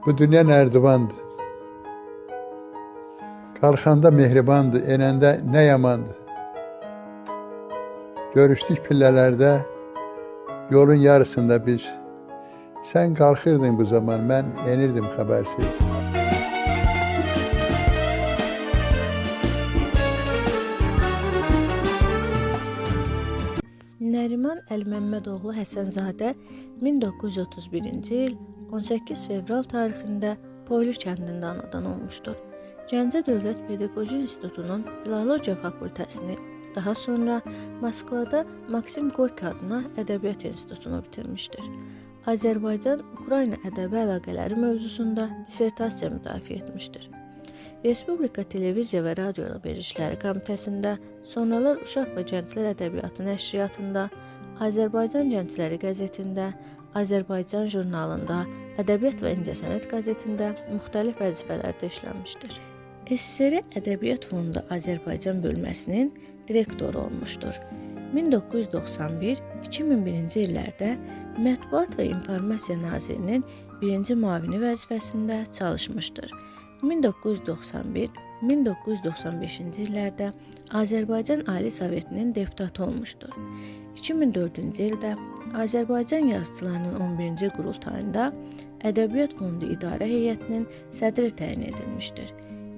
Bu dünya nərdivandır. Qalxanda mehribandır, enəndə nə yamandır. Görüşdük pillələrdə, yolun yarısında biz. Sən qalxırdın bu zaman, mən enirdim xəbərsiz. Nəriman Əlməmmədoğlu Həsənzadə 1931-ci il 18 fevral tarixində Poylu kəndində anadan olmuşdur. Gəncə Dövlət Pedaqoji İnstitutunun Filologiya fakültəsini, daha sonra Moskvada Maksim Gorki adına Ədəbiyyat İnstitutunu bitirmişdir. Azərbaycan-Ukrayna ədəbi əlaqələri mövzusunda dissertasiya müdafiə etmişdir. Respublika Televiziya və Radio Verilişləri Komitəsində, sonralar Uşaq və Gənclər Ədəbiyyatı Nəşriyyatında, Azərbaycan Gəncləri qəzetində, Azərbaycan jurnalında, Ədəbiyyat və İncəsənət qəzetində müxtəlif vəzifələrdə işləmişdir. SSR Ədəbiyyat Fondu Azərbaycan bölməsinin direktoru olmuşdur. 1991-2001-ci illərdə Mətbuat və İnformasiya Nazirinin birinci müavini vəzifəsində çalışmışdır. 1991-1995-ci illərdə Azərbaycan Ali Sovetinin deputatı olmuşdur. 2004-cü ildə Azərbaycan yazıçılarının 11-ci qurultayında Ədəbiyyat Fondu İdarə Heyətinin sədri təyin edilmişdir.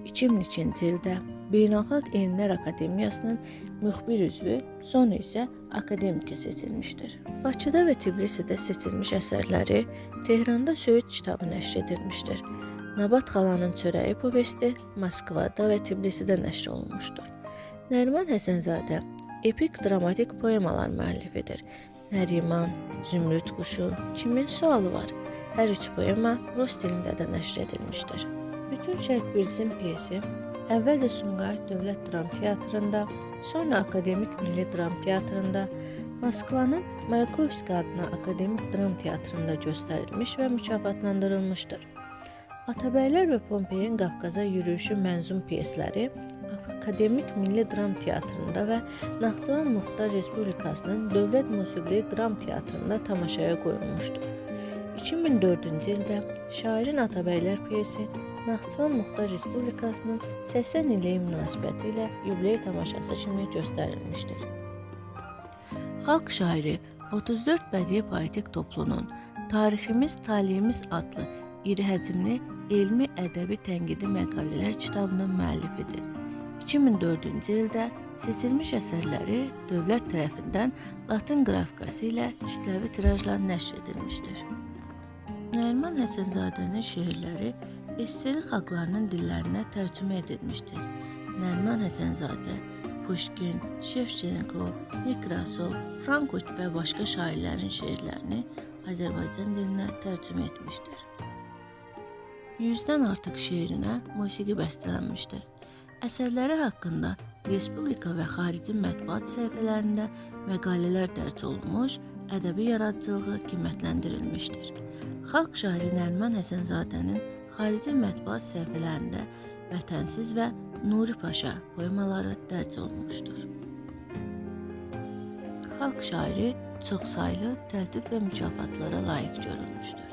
2002-ci ildə Beynəlxalq Elmlər Akademiyasının müxbir üzvü, sonra isə akademiki seçilmişdir. Bakıda və Tbilisidə seçilmiş əsərləri Tehranda Söyüd kitabı nəşr edilmişdir. Nabat xalanın çörəyi povesti Moskvada və Tbilisidə nəşr olunmuşdur. Nəriman Həsənzadə epik dramatik poemalar müəllifidir. Nəriman, Zümrüd quşu, Kimin sualı var? Hər üç poema rus dilində də nəşr edilmişdir. Bütün Şərq Bilsin pyesi əvvəlcə Sumqayıt Dövlət Dram Teatrında, sonra Akademik Milli Dram Teatrında, Moskvanın Mayakovski adına Akademik Dram Teatrında göstərilmiş və mükafatlandırılmışdır. Atabəylər və Pompeyin Qafqaza yürüyüşü mənzum pyesləri Akademik Milli Dram Teatrında və Naxçıvan Muxtar Respublikasının Dövlət Musiqili Dram Teatrında tamaşaya qoyulmuşdur. 2004-cü ildə şairin Atabəylər pyesi Naxçıvan Muxtar Respublikasının 80 illiyi münasibəti ilə yubiley tamaşası kimi göstərilmişdir. Xalq şairi 34 bədii poetik toplunun Tariximiz, Taleyimiz adlı iri həcmli elmi ədəbi tənqidi məqalələr kitabının müəllifidir. 2004-cü ildə seçilmiş əsərləri dövlət tərəfindən latın qrafikası ilə kütləvi tirajla nəşr edilmişdir. Nəriman Həsənzadənin şeirləri SSR xalqlarının dillərinə tərcümə edilmişdir. Nəriman Həsənzadə Pushkin, Şevçenko, Nekrasov, Franko və başqa şairlərin şeirlərini Azərbaycan dilinə tərcümə etmişdir. 100-dən artıq şeirinə musiqi bəstələnmişdir. Əsərləri haqqında respublika və xarici mətbuat səhifələrində məqalələr dərc olunmuş, ədəbi yaradıcılığı qiymətləndirilmişdir. Xalq şairi Nəriman Həsənzadənin xarici mətbuat səhifələrində Vətənsiz və Nuri Paşa poemaları dərc olunmuşdur. Xalq şairi çoxsaylı təltif və mükafatlara layiq görülmüşdür.